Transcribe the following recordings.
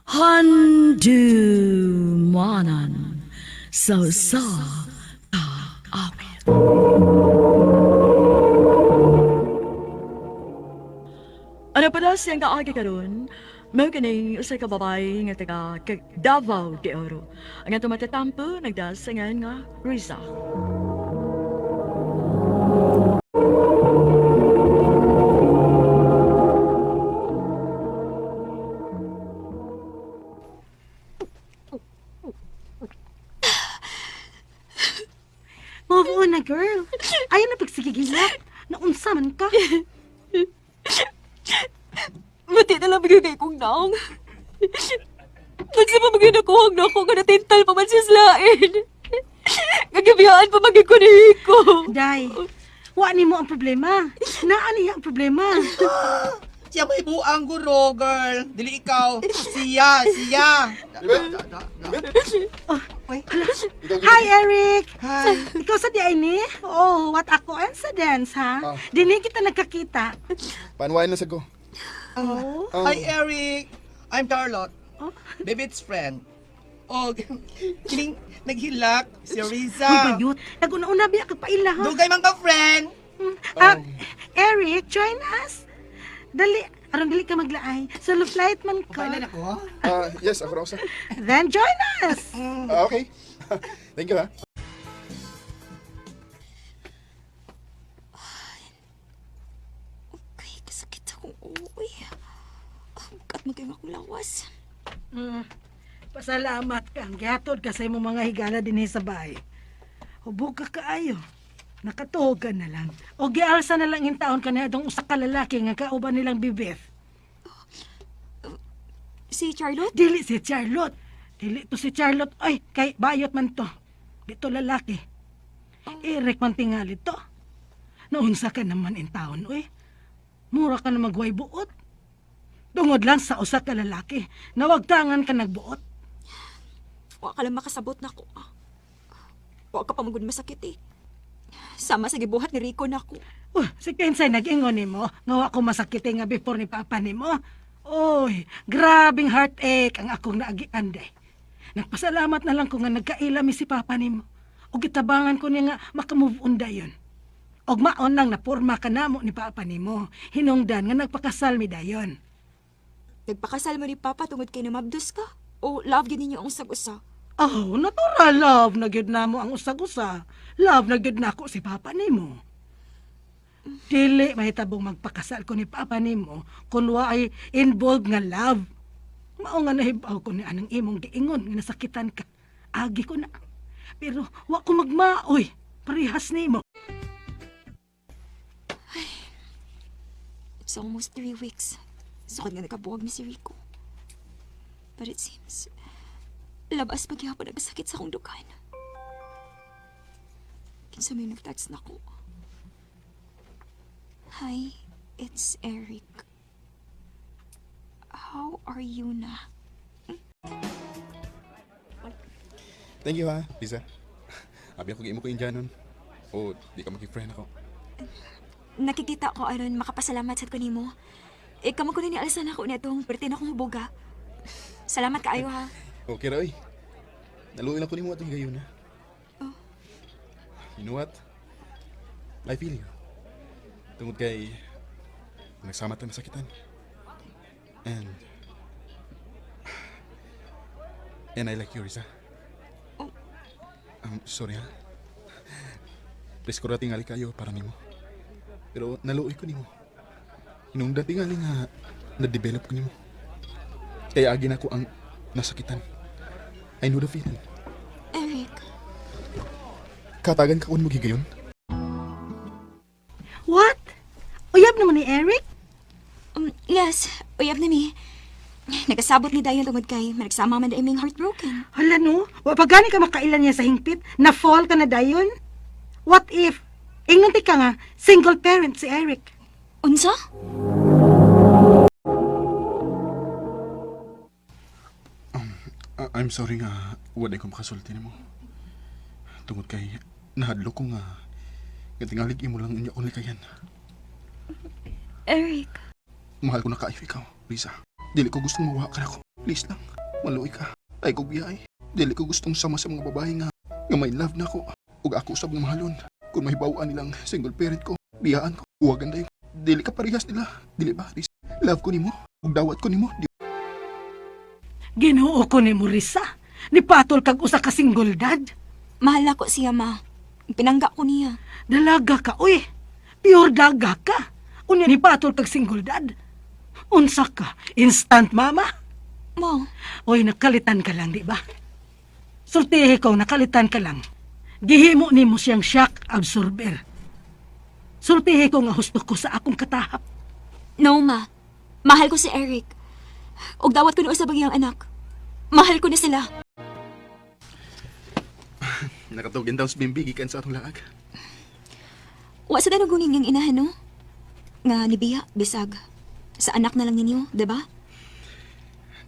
Handumanan sa usa ka awit. Ano pala siyang kaagi karon? Mao kining usa ka babae nga taga Davao de Oro. Ang atong matatampo nagdasangan nga Riza. Move on na, girl. Ayaw na pagsigigilak. Naunsa man ka. Mati na lang bigay kong naong. Nagsa pa maging nakuhang na ako nga natintal pa man siya slain. Gagabiyaan pa maging ko ni Rico. Day, wa ni mo ang problema. Naa niya ang problema. Siya may buang guro, girl. Dili ikaw. Siya, siya. Uy. Hi, Eric! Hi. Ikaw sa di ay ni? Oh, what a coincidence, ha? Ah. Dini kita nagkakita. Paanwain na sa ko. Oh. Hi, Eric. I'm Charlotte. Oh. Bebit's friend. Oh, kining naghilak si Riza. Uy, bayot. Nag-una-una biya kag paila, ha? Dugay man ka, friend. Ah, Eric, join us. Dali, aron dili ka maglaay. Solo flight man ka. Kailan ako? Ah, yes, ako raw sa. Then join us. Ah, okay. Thank you, ha. Okay, kasakit akong uwi. Bukat maging akong lawas. Pasalamat ka. Ang gihatod ka sa imong mga higala dinhi sa bahay. Hubog ka kaayo. Nakatuog ka na lang. O gialsa na lang in taon ka na itong usa ka lalaki nga kauban nilang bibith. Si Charlotte? Dili si Charlotte. Dili to si Charlotte. Ay, kay bayot man to. Dito lalaki. Eric man tingali to. Naunsa ka naman in taon, uy. Mura ka na magway buot. Tungod lang sa usa ka lalaki. Nawagtangan ka nagbuot. Wa ka lang makasabot na ko. Wa ka pa magud masakit eh. Sama sa gibuhat ni Rico na ako. Si Kensay nag-ingon nimo nga wa ko masakit nga before ni papa nimo. Oy, grabing heartache ang akong naagian day. Nagpasalamat na lang ko nga nagkaila mi si papa nimo. Ug gitabangan ko niya nga makamove on dayon. Og maon lang na porma ka namo ni papa nimo. Hinungdan nga nagpakasal mi dayon. Nagpakasal mo ni Papa tungod kay namabdos ka? O love gyud ninyo ang usag-usa? Oh, natural love na gyud namo ang usag-usa. Love na gyud nako si papa nimo. Dili mahitabong magpakasal ko ni papa nimo kun wa ay involved nga love. Mao nga nahibaw ko ni anang imong giingon nga nasakitan ka. Agi ko na. Pero wa ko magmaoy. Parehas nimo. It's almost 3 weeks. Sukad nga nakabuwag ni si Rico. But it seems, labas pagyapon nagkasakit sa akong dukan. Kinsa may nag-text na ko. Hi, it's Eric. How are you na? Thank you, ha, Lisa. Abi ako imo ko Indianon. O, di ka maki-friend ako. Nakikita ko aron makapasalamat sad ko nimo. Eh, kamo ko ni alsan ako netong perti na akong huboga. Salamat kaayo ha. Okay ra, oy. Naluoy lang ko nimo atong higayon, ha. You know what? I feel you. Tungod kay nagsama tayo masakitan. And I like you, Risa. Oh. Sorry, ha. Please ko ra tingali kayo para nimo. Pero naluoy ko nimo. Hinungdan tingali nga na-develop ko nimo. Kaya agi na ko ang nasakitan. I know the feeling. Eric, Katagan ka kun mo gigayon. What? Uyab naman ni Eric? Yes, uyab na mi. Nagkasabot ni Dayan tungod kay managsama man na iming heartbroken. Hala no, wa pa gani ka makailan niya sa hingpit. Na fall ka na dayon. What if ingnon ti ka nga single parent si Eric? Unsa? Ah, I'm sorry nga wala ko makasulti nimo. Tungod kay nahadlok ko nga nga tingalig imo lang unya akong likayan. Eric, Mahal ko na kaayo ikaw, Risa. Dili ko gustong mawa ka nako. Please lang. Maluoy ka. Ay ko biyay. Dili ko gustong sama sa mga babae nga nga may love na ko. Ug ako usab nga mahalon. Kung mahibaw-an nilang single parent ko, biyaan ko. Huwagan dayon. Dili ka parehas nila. Dili ba, Riz? Love ko nimo. Ug dawat ko nimo. Di Ginoo ko ni Morisa. Nipatol kag usa ka single dad. Mahal ako siya, ma. Pinangga ko niya. Dalaga ka, uy. Pure daga ka. Unya nipatol kag single dad. Unsa ka? Instant mama? Ma, Uy, nakalitan ka lang, di ba? Sultihi ko, nakalitan ka lang. Gihimo nimo siyang shock absorber. Sultihi ko nga husto ko sa akong katahap. No, ma. Mahal ko si Eric. Ug dawat ko na usab ang iyang anak. Mahal ko na sila. Nakatugin daw sa bimbi gikan sa atong laag. Wa sa danugunin niyang inahan, no? Nga nibiya, bisag. Sa anak na lang ninyo, di ba?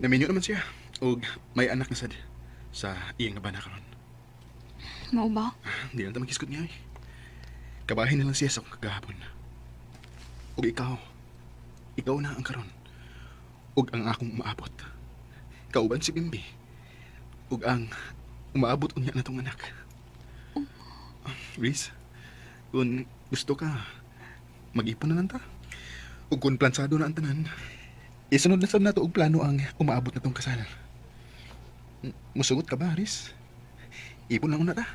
Naminyo naman siya. Ug may anak na sad sa iyang nabana karon. Mao ba? Di lang ta maghisgot niya eh. Kabahin na lang siya sa akong kagahapon. Ug ikaw, ikaw na ang karon. Ug ang akong umaabot. Kauban si Bimbi. Ug ang umaabot unya na tong anak. Riz, kung gusto ka, mag-ipon na lang ta. Ug kung plansado na ang tanan, isunod na sad nato og plano ang umaabot na tong kasal. Musugot ka ba, Riz? Ipon lang una ta.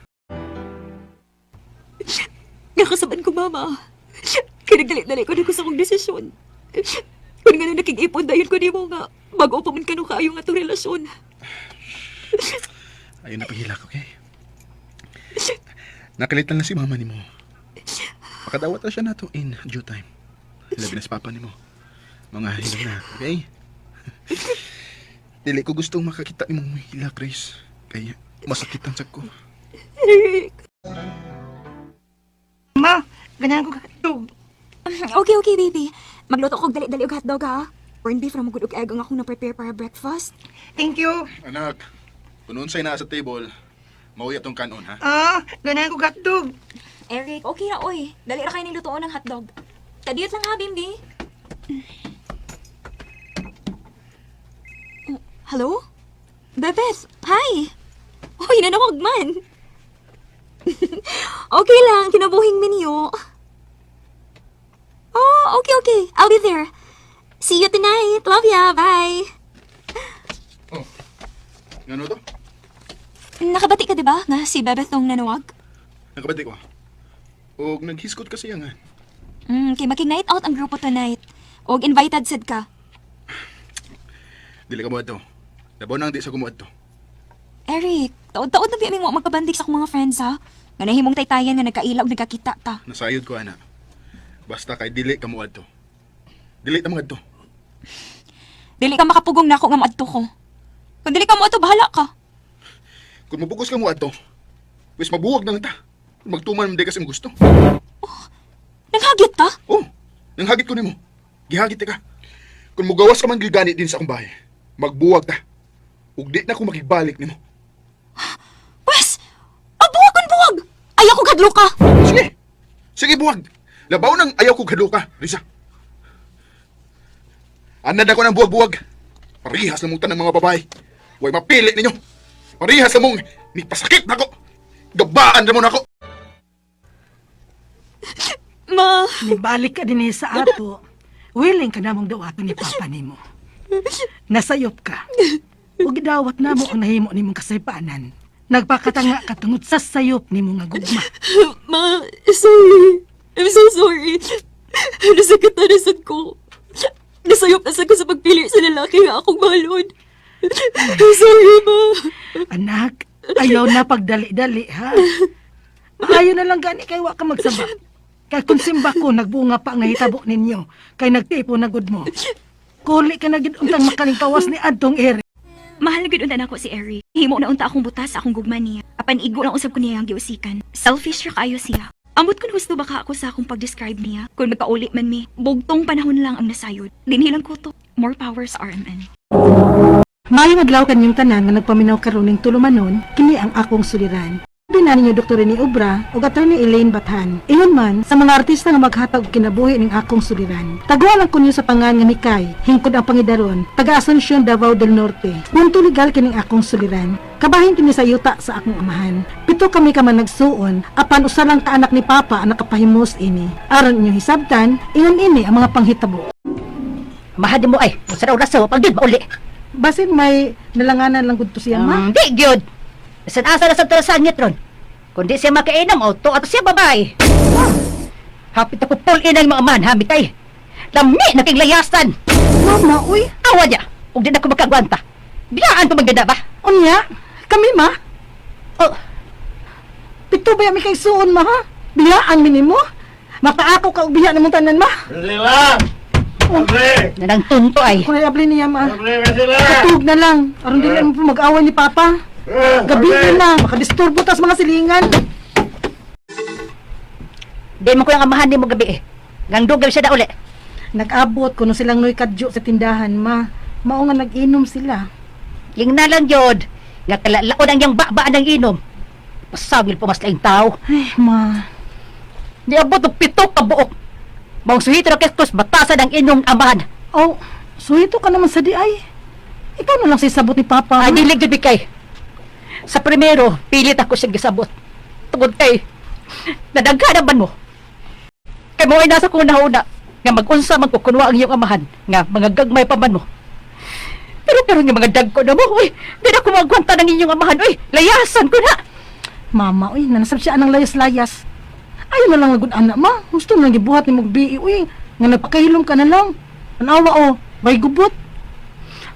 Nakasaban ko, mama. Kinagdali-dali ko na ko sa akong desisyon. Kung nga nakig-ipon dayon ko nimo nga bago pa man kanu kaayo nga itong relasyon. Ayun na paghilak, okay? Nakalitan lang si mama ni mo. Makadawat na siya nato in due time. Labi na si papa ni mo. Mga hilang na, okay? Dili ko gustong makakita ni mong hilak, Grace. Kaya masakit ang sag ko. Eric. Ma, ganyan ko hotdog. Okay, okay, baby. Magluto ko og dali-dali og hotdog, ha? Corned beef ra mo gud og egg ang akong na-prepare para breakfast. Thank you. Anak, kung unsay naa sa table, mauya tong kanon, ha? Ah, ganyan ko hotdog. Eric, okay ra oy. Dali ra kayo ning lutoon ng hotdog. Kadiyot lang ha, Bimbi. Oh, hello? Bebeth, hi! Uy, nanawag man. Okay lang, kinabuhing minyo. Oh, okay, okay. I'll be there. See you tonight. Love ya. Bye. Oh, ngano to? Nakabati ka, di ba? Nga si Bebeth tong nanawag? Nakabati ko. Og naghiskot kasi nga. Kay making night out ang grupo tonight. Og invited sad ka. Dili ka mo adto. Labaw na ang di sa kumuadto. Eric, taod-taod na biyaming wa magkabandik sa akong mga friends ha. Nga nahimong taytayan nga nagkaila og nagkakita ta. Nasayod ko, ana. Basta kay dili ka mo adto. Dili ta mo adto. Dili ka makapugong nako nga maadto ko. Kung dili ka moadto, bahala ka. Kung mabugos ka mo adto, wis mabuwag na lang ta. Kung magtuman man di kasi mo gusto. Nanghagit ta? Oh, nanghagit ko nimo. Gihagit ka. Kung mugawas ka man gigani din sa akong bahay, magbuwag ta. Ug di na ko makigbalik nimo. Pwes, ah, buwag kun buwag. Ayaw ko kadlo ka. Sige. Sige buwag. Labaw nang ayaw ko hadlo ka, Risa. Anad ako ng buwag-buwag. Parihas na mong tanang mga babae. Huwag mapili ninyo. Parihas na mong nipasakit na ko. Gabaan na mo na ako. Ma, Nibalik ka din eh sa ato. Willing ka namong dawaton ni papa nimo. Nasayop ka. Ug gidawat namo ang nahimo nimong kasaypanan. Nagpakatanga ka tungod sa sayop nimo nga gugma. Ma, sorry. I'm so sorry. Nasakit na nasad ko. Nasayop na sad ko sa pagpili sa lalaki nga akong mahalon. Sorry, ma. Anak, ayaw na pagdali-dali ha. Maayo na lang gani kay wa ka magsaba. Kay kung simba ko nagbunga pa ang nahitabo ninyo, kay nagtipo na gud mo. Kuli ka na gid untang makalingkawas ni adtong ere. Mahal gud unta nako si Eric. Himo na unta akong butas sa akong gugma niya. Apan igo na usab ko niya ang giusikan. Selfish ra kaayo siya. Amot kun husto baka ako sa akong pag-describe niya. Kung magkauli man mi, bugtong panahon lang ang nasayod. Dinhi lang ko to. More power sa RMN. Maayong adlaw kanyong tanan nga nagpaminaw karon ning tulumanon, kini ang akong suliran. Binani niyo Dr. Rene Obra ug Attorney Elaine Bathan. Ingon man sa mga artista nga maghatag og kinabuhi ning akong suliran. Taguan lang kunyo sa pangan nga Mikay, hingkod ang pangidaron, taga Asuncion, Davao del Norte. Punto legal kining akong suliran. Kabahin kini sa yuta sa akong amahan. Pito kami ka man nagsuon, apan usa lang ka anak ni Papa ang nakapahimos ini. Aron inyong hisabtan, ingon ini ang mga panghitabo. Mahadi mo ay, sa oras sa pag mauli. Basin may nalanganan lang gud to siya, ma. Di gyud. Bisan asa na sa tarasan niya tron. Kundi siya makainom o to ato siya babae. Hapit ako pull in ang mga man, ha, mitay. Lami na king layasan. Mama, uy, Awa niya, ug di na ko makagwanta. Biyaan ko magdada ba? unya, kami ma. Oh, Pito ba mi kay suon ma ha? Biyaan mi nimo? Makaako ka og biya namong tanan ma. Priscilla! Andre! nanang tunto ay. Kung abli niya ma. Andre, Priscilla! Katug na lang. Aron dili mo po mag-away ni Papa. Gabi na, makadisturbo tas mga silingan. Di mo ko yung amahan ni mo gabi eh. Ngang dugaw siya na uli. Nag-abot kuno silang noy kadyo sa tindahan ma. Mao nga nag-inom sila. Yung na lang yun. Nga kalalaon ang yang baba ng inom. Pasagil po mas laing tao. Ay, ma. Niabot og pito ka buok. Maong suhito na kestos batasan ang inyong amahan. Oh, suhito ka naman sa di ay. Ikaw na lang sisabot ni Papa. Ay, ma. dilig jud kay. Sa primero, pilit ako siyang gisabot. Tungod kay, nadaghanan man mo. Kay mo ay nasa kong nauna, nga mag-unsa man ko kunwa ang iyong amahan, nga mga gagmay pa man mo. Pero pero nga mga dagko na mo, uy, di na ko magwanta ng inyong amahan, uy, layasan ko na. Mama, uy, nanasab siya anang layas-layas. Ayaw na lang lagod anak, ma. Gusto na lang gibuhat ni mong uy. Nga nagpakahilom ka na lang. Anawa, oh, may gubot.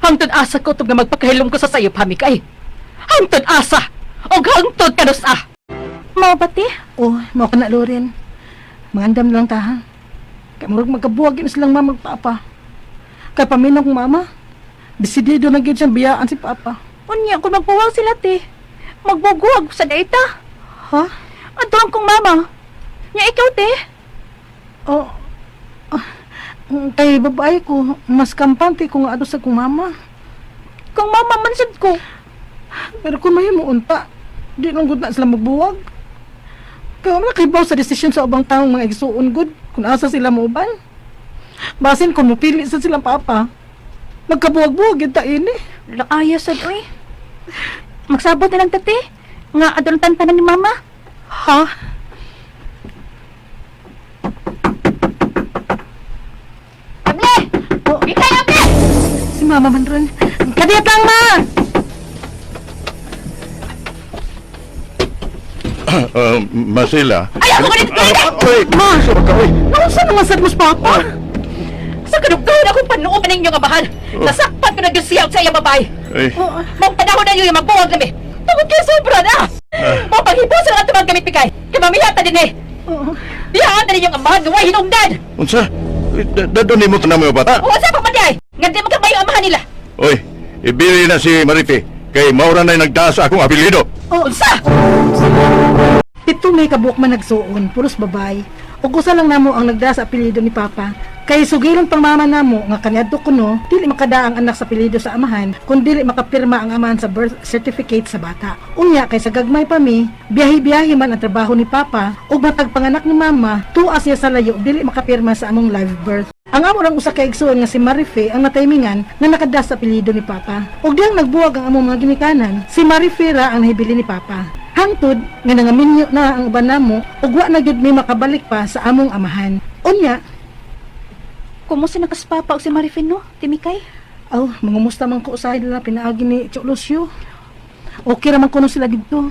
Hangtod asa ko tug nga magpakahilom ko sa sayo, pamikay. Hangtod asa, og hangtod kanusa. Mao ba te? Oh, mao ka na, Loren. Mangandam lang ta, ha? Kay murag magkabuwag yun silang mama magpapa. Kay paminaw kong mama, desidido na gyud siyang biyaan si papa. Unya kung magpuwang sila te. Magbuguag sa daita. Ha? Adto ang kong mama. Nya ikaw te. Oh, ah, kay babae ko, mas kampante ko nga ato sa kong mama. Kung mama man sad ko. Pero kung may mo unta, di lang gud na sila magbuwag. Kaya wala kay sa desisyon sa ubang taong mga igsuon gud kung asa sila mouban. Basin kung mupili sa silang papa. Magkabuwag-buwag yun ta ini. Laaya sad oy. Magsabot na lang ta te. Nga adto tantanan ni mama. Ha? Able! Oh, Bikay, able! si mama man ron. Kadiyat lang ma! Masila. Ay, ako ganito talaga! Uy! Ma! Sorry ka, uy! Nausa naman sad mo sa papa? Sa kadugtong akong panuob ninyo nga mahal. Nasakpan ko na gyud siya sa iyang babae. Ay, Oh, Mong panahon na yung magbuwag nami. Tungod kay sobra na. Mong paghibusan ang ato gamit pikay. Kay mamiyata din eh. oh. Biyaan na ninyong amahan nga way hinungdan. unsa? Dadon nimo tanang mga bata. O sa pa man di ay. Nga di magkabayo amahan nila. Uy, ibili na si Marife. Kay maura na nagtaas sa akong apelyido. Oh, Unsa? Pito may kabuok man nagsuon, puros babay. Ug usa lang namo ang nagda sa apelyido ni Papa. Kay sugilon pang mama namo nga kaniadto kuno, dili makada ang anak sa apelyido sa amahan kun dili makapirma ang amahan sa birth certificate sa bata. Unya kay sa gagmay pa mi, biyahe-biyahe man ang trabaho ni Papa ug matag panganak ni mama, tuas siya sa layo dili makapirma sa among live birth. Ang amo lang usa ka igsuon nga si Marife ang nataymingan nga nakada sa apelyido ni Papa. Ug diyang nagbuwag ang among mga ginikanan, si Marife ra ang nahibili ni Papa. Hangtod nga nangaminyo na ang uban namo ug wa na gyud mi makabalik pa sa among amahan. Unya, Kumusta na kas papa og si Marifin no? Timikay. aw, mangumusta man ko usahay nila pinaagi ni Chok Lucio. Okay ra man kuno sila didto.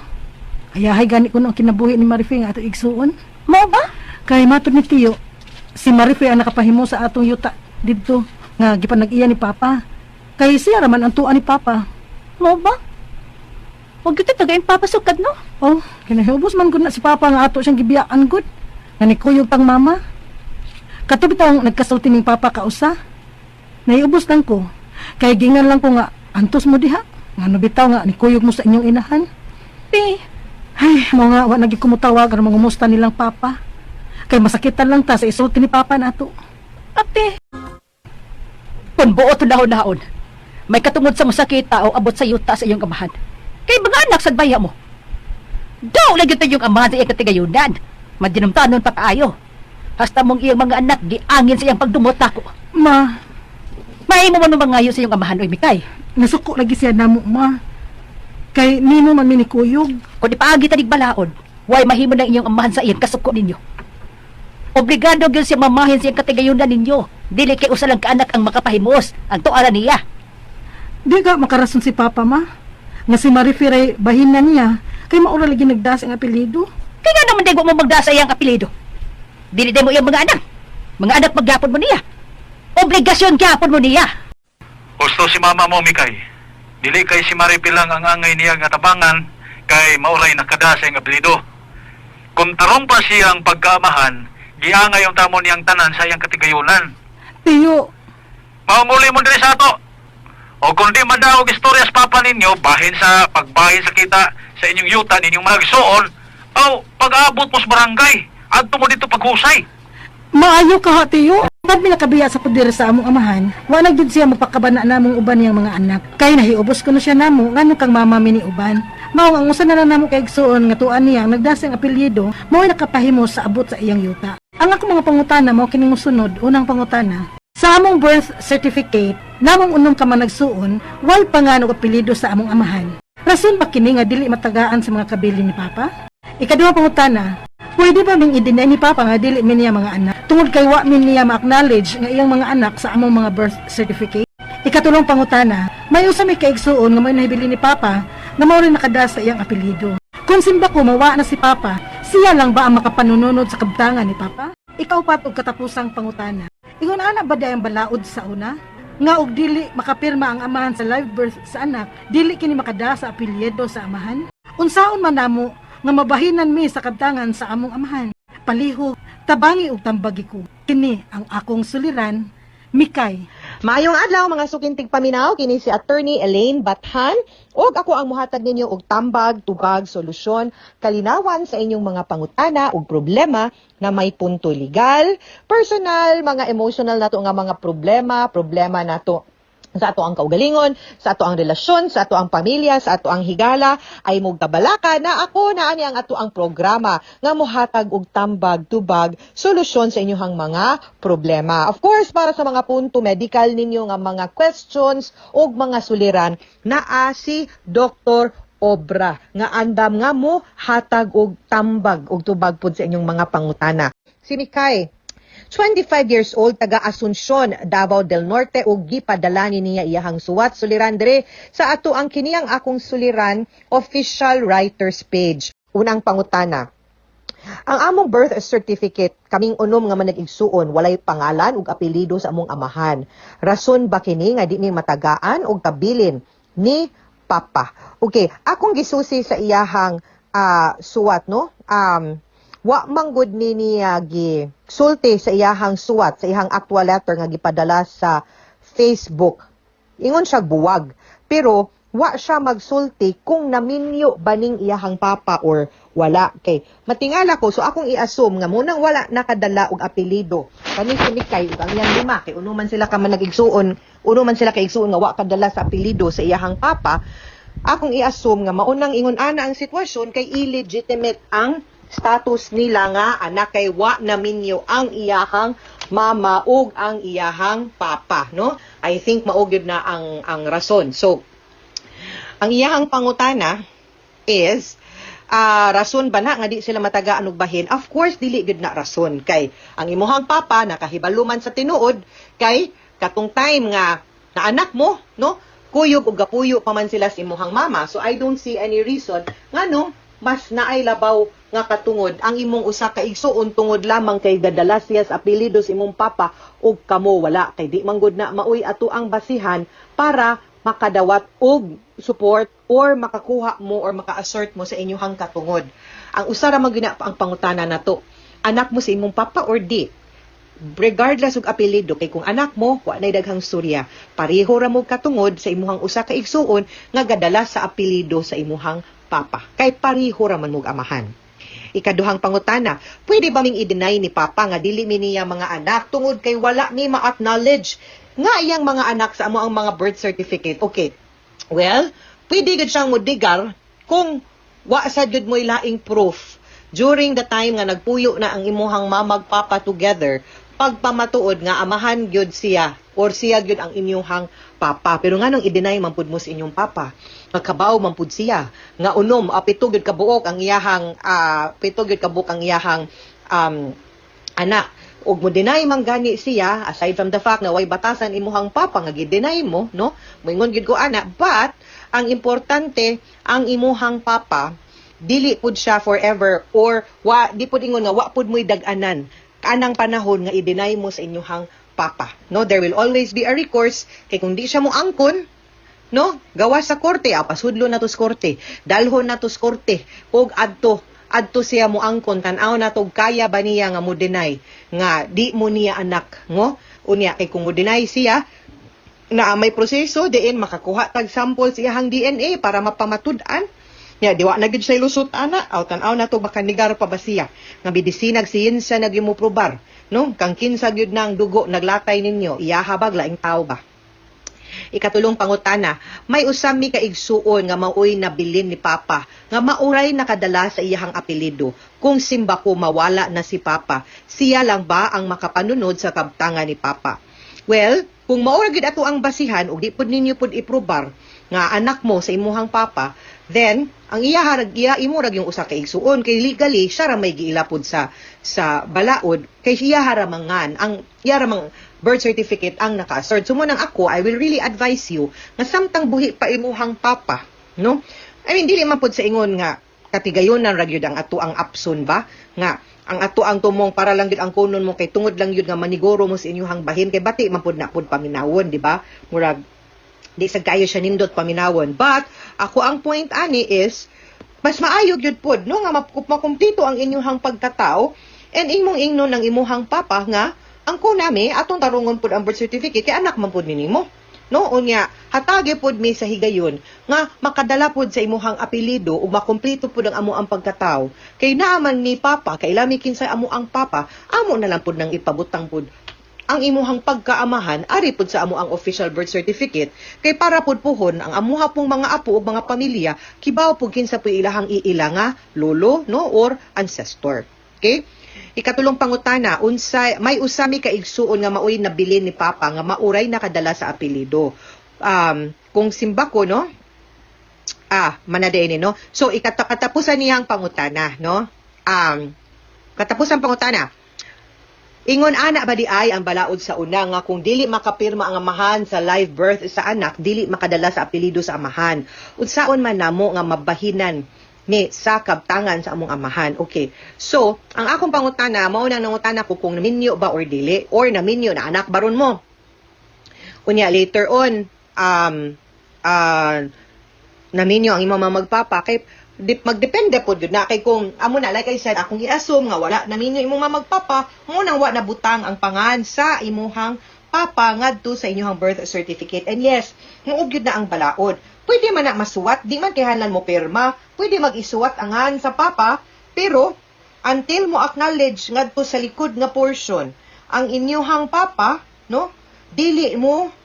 Ayahay gani kuno ang kinabuhi ni Marife nga ato igsuon. Mao ba? Kay matod ni Tiyo, si Marife ang nakapahimo sa atong yuta didto nga gipanag-iya ni Papa. Kay siya ra man ang tuwa ni Papa. Mao ba? Wag gyud tagay papasukad no. Oh, kinahubos man gud na si Papa nga ato siyang gibiyaan gud. Nga nikuyog pang mama. Kato bitawng nagkasulti ning Papa kausa. Naiubos lang ko. Kay gingan lang ko nga antos mo diha. Ngano bitaw nga nikuyog mo sa inyong inahan. Te, Ay, mo nga wa nagi kumutawag aron mangumusta nilang Papa. Kay masakitan lang ta sa isulti ni Papa nato. ate. Kung buot naon-naon, may katungod sa masakita o abot sa yuta sa iyong amahan. Kay mga anak sad baya mo. Daw lagi to yung amahan sa iyang katigayunan. Madinumtanon pa kaayo. Hasta mong iyang mga anak giangin sa iyang pagdumot ako. Ma, Mahimo man mo mangayo sa iyong amahan, oy Mikay. Nasuko lagi siya namo, ma. Kay nimo man mi ni kuyog. Kung ipaagi tanig balaod, way mahimo ng inyong amahan sa iyang kasuko ninyo. Obligado gyud siya mamahin sa iyang katigayunan ninyo. Dili kay usa lang kaanak ang makapahimos ang tuara niya. Di ka makarason si Papa, ma. Nga si Marife bahin na niya. Kay maura lagi nagdas ang apelyido. Kaya nga naman di mo magda sa iyang apelyido. Dili day mo iyang mga anak. Mga anak magyapon mo niya. Obligasyon gyapon mo niya. Gusto si mama mo, Mikay. Dili kay si Maripi lang ang angay niya nga tabangan kay mauray nakada sa iyang apelyido. Kung tarong pa siyang pagkaamahan, giangay ang tamo niyang tanan sa iyang katigayunan. Tiyo, Maunguli mo diri sa ato. O kung di man daw og istorya sa papa ninyo, bahin sa pagbahin sa kita sa inyong yuta ninyong magsuon, o pag-abot mo sa barangay, adto mo dito paghusay. Maayo ka ha, tiyo. Pag mi nakabiya sa poder sa among amahan, wa na gyud siya mapakabana namong uban niyang mga anak. Kay nahiubos ko na siya namo ngano kang mama mi ni uban. Mao ang usa na lang namo kay igsuon nga tuan niya ang nagdasang apelyido, mao nakapahimo sa abot sa iyang yuta. Ang akong mga pangutana mao kining mosunod, unang pangutana. Sa among birth certificate, namong unom ka man nagsuon, way pangan og apelyido sa among amahan. Rason ba kini nga dili matagaan sa mga kabili ni Papa? Ikaduha pangutana, pwede ba ming i-deny ni Papa nga dili mi niya mga anak? Tungod kay wa mi niya ma-acknowledge nga iyang mga anak sa among mga birth certificate. Ikatulong pangutana, may usa may kaigsuon nga may nahibili ni Papa nga mao rin nakada sa iyang apelyido. Kung simba ko mawa na si Papa, siya lang ba ang makapanununod sa kabtangan ni Papa? Ikaw pat og katapusang pangutana. Ingon ana ba day ang balaod sa una? Nga og dili makapirma ang amahan sa live birth sa anak, dili kini makada sa apelyido sa amahan? Unsaon man namo nga mabahinan mi sa kabtangan sa among amahan? Palihog, tabangi og tambagi ko. Kini ang akong suliran, Mikay. Maayong adlaw mga sukintig paminaw, kini si Attorney Elaine Bathan ug ako ang muhatag ninyo og tambag, tubag, solusyon, kalinawan sa inyong mga pangutana ug problema na may punto legal, personal, mga emotional nato nga mga problema, problema nato sa ato ang kaugalingon, sa ato ang relasyon, sa ato ang pamilya, sa ato ang higala, ay mugkabalaka na ako na ani ang ato ang programa nga mohatag og tambag, tubag, solusyon sa inyong mga problema. Of course, para sa mga punto medical ninyo nga mga questions ug mga suliran, naa si Dr. Obra nga andam nga mo hatag og tambag og tubag pud sa inyong mga pangutana. Si Mikay, 25 years old, taga Asuncion, Davao del Norte, ug gipadala ni niya iyahang suwat suliran dire sa ato ang kiniyang akong suliran official writers page. Unang pangutana. Ang among birth certificate, kaming unom nga manag-igsuon, walay pangalan ug apelyido sa among amahan. Rason ba kini nga di mi matagaan og kabilin ni Papa? Okay, akong gisusi sa iyahang suwat, no? Wa man gud ni niya gi sulti sa iyahang suwat, sa iyahang actual letter nga gipadala sa Facebook. Ingon siya buwag, pero wa siya magsulti kung naminyo ba ning iyahang papa or wala. Kay matingala ko, so akong i-assume nga munang wala nakadala og apelyido kani si Mikay ug ang iyang lima, kay uno man sila ka man nag-igsuon, uno man sila ka igsuon nga wa kadala sa apelyido sa iyahang papa. Akong i-assume nga maunang ingon ana ang sitwasyon kay illegitimate ang status nila nga anak kay wa naminyo ang iyahang mama ug ang iyahang papa, no? I think mao gyud na ang rason. So ang iyahang pangutana is rason ba na nga di sila matagaan og bahin? Of course dili gyud na rason, kay ang imuhang papa nakahibalo man sa tinuod, kay katong time nga na anak mo, no, kuyog og gapuyo pa man sila sa imuhang mama. So I don't see any reason nganong mas naay labaw nga katungod ang imong usa ka igsuon tungod lamang kay gadala siya sa apelyido sa imong papa ug kamo wala, kay di man gud na maoy ato ang basihan para makadawat og support or makakuha mo or maka-assert mo sa inyong katungod. Ang usa ra man gyud na ang pangutana nato, anak mo sa imong papa or di? Regardless og apelyido, kay kung anak mo, wa nay daghang storya. Pareho ra mo katungod sa imuhang usa ka igsuon nga gadala sa apelyido sa imuhang papa, kay pareho ra man mog amahan. Ikaduhang pangutana, pwede ba ming i-deny ni papa nga dili mi niya mga anak tungod kay wala mi ma-acknowledge nga iyang mga anak sa amo ang mga birth certificate? Okay. Well, pwede gud siyang mudigar kung Wa sa jud mo'y laing proof during the time nga nagpuyo na ang imuhang mamag papa together, pagpamatuod nga amahan gyud siya or siya gyud ang inyuhang papa. Pero nganong i-deny man pud mo sa inyong papa? Magkabaw man pud siya nga unom, 7 gyud kabuok ang iyahang 7 gyud kabuok ang iyahang anak. Ug mo deny man gani siya, aside from the fact na way batasan imuhang papa nga gi-deny mo, no? Moingon gyud ko ana, but ang importante, ang imuhang papa dili pud siya forever or wa di pud ingon nga wa pud mo'y dag-anan kanang panahon nga i-deny mo sa inyuhang papa, no? There will always be a recourse kay kung di siya mo angkon, no, gawas sa korte, pasudlo na to sa korte, dalhon na to sa korte, ug adto adto siya mo angkon, tan-aw na to kaya ba niya nga mo deny nga di mo niya anak, ngo? Unya kay kung mo deny siya na may proseso diin makakuha tag sample sa iyahang DNA para mapamatud-an. Ya, di wa na gyud siya lusot ana. Aw, tan-aw na to makanigar pa ba siya nga medisinag siyensya na gyud mo probar, no, kang kinsa gyud na ang dugo naglatay ninyo, iyaha ba, laing tao ba. Ikatulong pangutana, may usa mi ka igsuon nga maoy nabilin ni Papa, nga mauray nakadala sa iyahang apelyido. Kung simba ko mawala na si Papa, siya lang ba ang makapanunod sa kabtangan ni Papa? Well, kung mao ra gyud ato ang basihan ug di pud ninyo pud iprobar nga anak mo sa imuhang papa, then ang iya harag iya imo rag yung usa ka igsuon kay legally siya ra may giila pud sa balaod kay siya haramangan ang iya ra mang birth certificate ang naka-assert. So mo nang ako, I will really advise you nga samtang buhi pa imuhang papa, no? I mean, dili man pud sa ingon nga katigayonan ra gyud ang ato ang apson ba nga ang ato ang tumong para lang gyud ang kunon mo kay tungod lang gyud nga maniguro mo sa inyuhang bahin, kay bati man pud na pud paminawon, di ba? Murag di sad kayo siya nindot paminawon, but ako ang point ani is mas maayo gyud pod, no, nga makumpleto ang inyuhang pagkatao and imong ingnon ng imuhang papa nga ang nami atong tarungon pud ang birth certificate kay anak man pud ni nimo, no? Unya hatagi pud mi sa higayon nga makadala pud sa imuhang apelyido ug makumpleto pud ang amo ang pagkatao kay naa man ni papa, kay lami kinsay amo ang papa, amo na lang pud nang ipabutang pud ang imuhang pagkaamahan ari pud sa amo ang official birth certificate kay para pud puhon ang amuha pong mga apo ug mga pamilya kibaw pud kinsa pud ilahang iila nga lolo, no, or ancestor. Okay? Ikatulong pangutana, unsay may usa mi ka igsuon nga maoy nabilin ni papa nga mauray nakadala sa apelyido. Kung simba ko, no? Manadeni, no? So katapusan niyang pangutana, no? Katapusan pangutana. Ingon ana ba di ay ang balaod sa una nga kung dili makapirma ang amahan sa live birth sa anak, dili makadala sa apelyido sa amahan? Unsaon man namo nga mabahinan ni sa kabtangan sa among amahan? Okay. So, ang akong pangutana, mao nang nangutana ko kung naminyo ba or dili or naminyo na anak baron mo. Unya later on naminyo ang imong mga magpapa kay magdepende po gyud na kay kung amo na, like I said, akong i-assume nga wala naminyo imong mga magpapa, mo nang wa nabutang ang pangan sa imuhang papa ngadto sa inyong birth certificate. And yes, muog gyud na ang balaod, pwede man na masuwat, di man kinahanglan mo pirma, pwede mag-isuwat angan sa papa, pero until mo acknowledge ngadto sa likod nga portion ang inyuhang papa, no, dili mo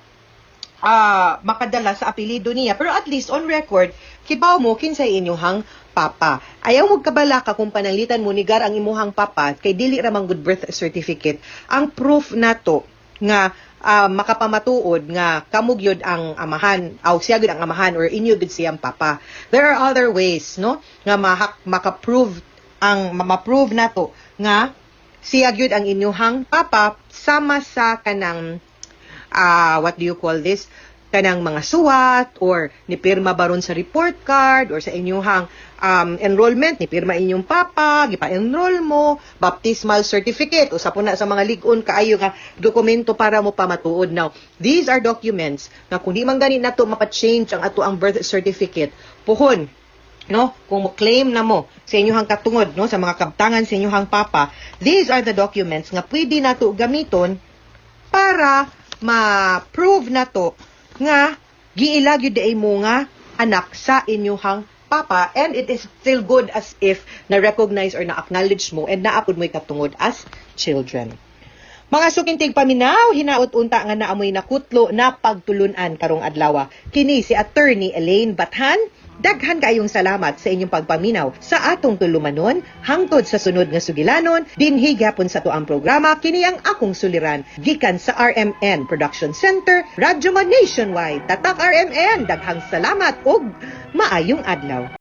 makadala sa apelyido niya. Pero at least on record, kibaw mo kinsay inyuhang papa. Ayaw mo kabalaka kung pananglitan mo nigar ang imuhang papa kay dili ra man good birth certificate ang proof nato nga makapamatuod nga kamo gyud ang amahan aw siya gyud ang amahan or inyo gyud siyang papa. There are other ways, no, nga maka-prove ang ma-prove nato nga siya gyud ang inyuhang papa, sama sa kanang what do you call this, kanang mga suwat or nipirma baron sa report card or sa inyuhang enrollment, nipirma inyong papa, gipa-enroll mo, baptismal certificate, usa po na sa mga lig-on kaayo nga dokumento para mo pamatuod. Now, these are documents nga kung di man gani nato mapa-change ang ato ang birth certificate puhon, no, kung mo claim na mo sa inyong katungod, no, sa mga kabtangan sa inyong papa, these are the documents nga pwede nato gamiton para ma-prove nato nga giila gyud diay mo nga anak sa inyuhang papa, and it is still good as if na-recognize or na-acknowledge mo and naapod mo'y katungod as children. Mga suking tigpaminaw, hinaot unta nga naamoy nakutlo na pagtulunan karong adlaw. Kini si Attorney Elaine Bathan. Daghan kayong salamat sa inyong pagpaminaw sa atong tulumanon hangtod sa sunod nga sugilanon dinhi gyapon sa tuang programa kini ang akong suliran gikan sa RMN Production Center, Radyo Man Nationwide. Tatak RMN, daghang salamat ug maayong adlaw.